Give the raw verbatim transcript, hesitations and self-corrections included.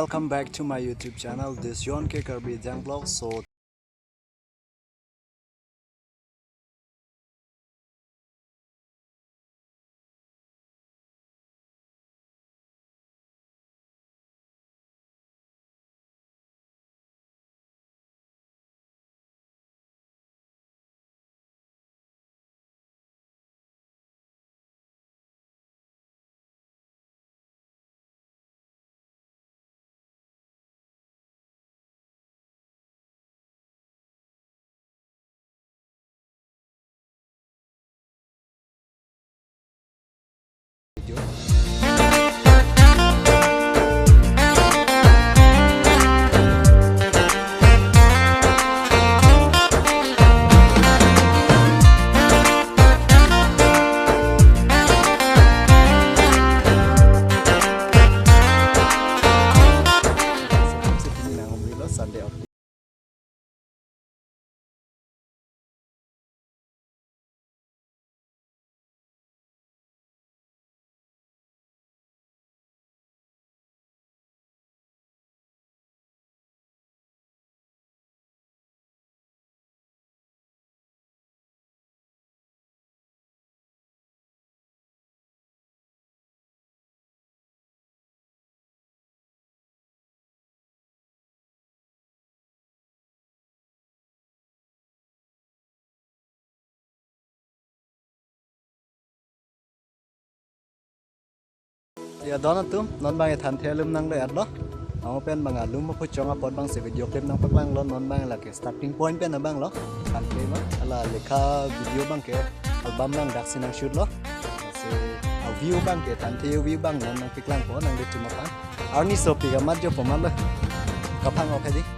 Welcome back to my YouTube channel. This Yon K Karbi Jang Vlog. So Sunday. Ya, don atum, non bang than the alum nang le at lo. Ang pen bang alum aphu chong apot bang si video clip nangpaklanglo, non bang lake starting point pen abang lo. Than the lo, hala lekha video bang ke album bang dak si nang shoot lo. Si a view bang ke than the view bang non nangpaklangpo nang de chuma pan. Arni sopi ka mat jo poman lo. Kaphang oke di.